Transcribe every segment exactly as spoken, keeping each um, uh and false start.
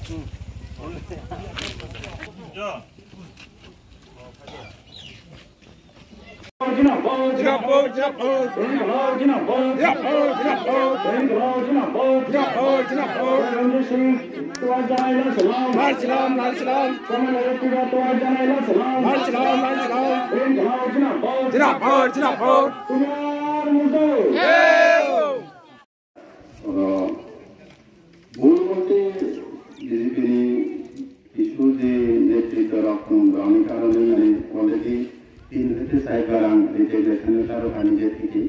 March on, march on. March on, march on. March on, march on. Zindabad, zindabad. Oro bhul bolte B J P ni kisu je netritto rok tong, borokni karone mane already tin hoite char bar ang resignation letter o ani je thiki.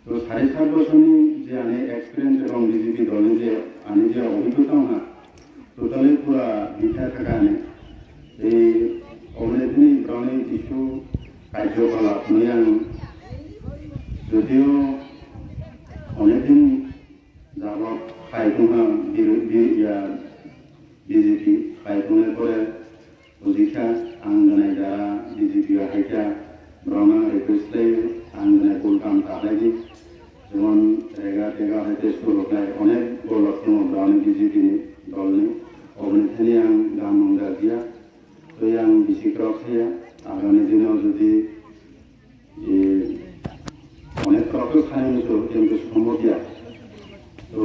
To sare sat bosorni je ani experience ebong B J P dolni je ani je obhiggota wngha, totally pura bitha thaka ani. Ei oboni thani borokni kisu karjokolap nui ang jodio onek din jabot khai tongha biro-, bi-, ya, B J P khai tongnai pore bujikha ang gwnai jara B J P o haikha borokno request khlaio ang gwnai bul kam ta khlaidi. Jemon rega tega haite suru khlai onek golok tongo borokni B J P ni dolni, oboni thani ang gam mung jakya. Tei ang bisi kwrwk saya, agami dino jodi, e, onek kwrwk khe sanani muchung, kintu sombhob ya. To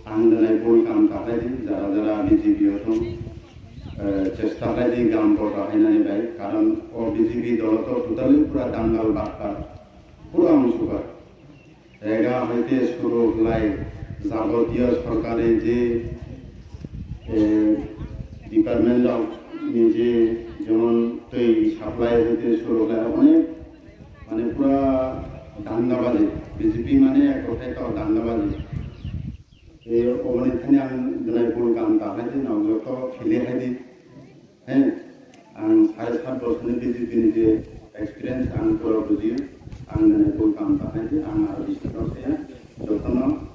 ang gwnai bul kam ta khlai di, jara jara B J P o thung, e, chesta khlai di gam kota hainani bai, karon o B J P dolo to totally pura dangal bakar, pura ongsuka. Rega hoite suru khlai jabotiyo sorkari je, eh, department rok ni je jemon twi supply hoite suru khlai onek mane pura dandabaji, B J P mane ek kothai to dandabaji. Ei oboni thani ang belai bul kam ta hai di, nok joto phili hai di. He, ang sare sat bosorni B J P ni je experience ang pura bujio, ang nini bul kam ta hai di, ang aro bisi kok saya, jotono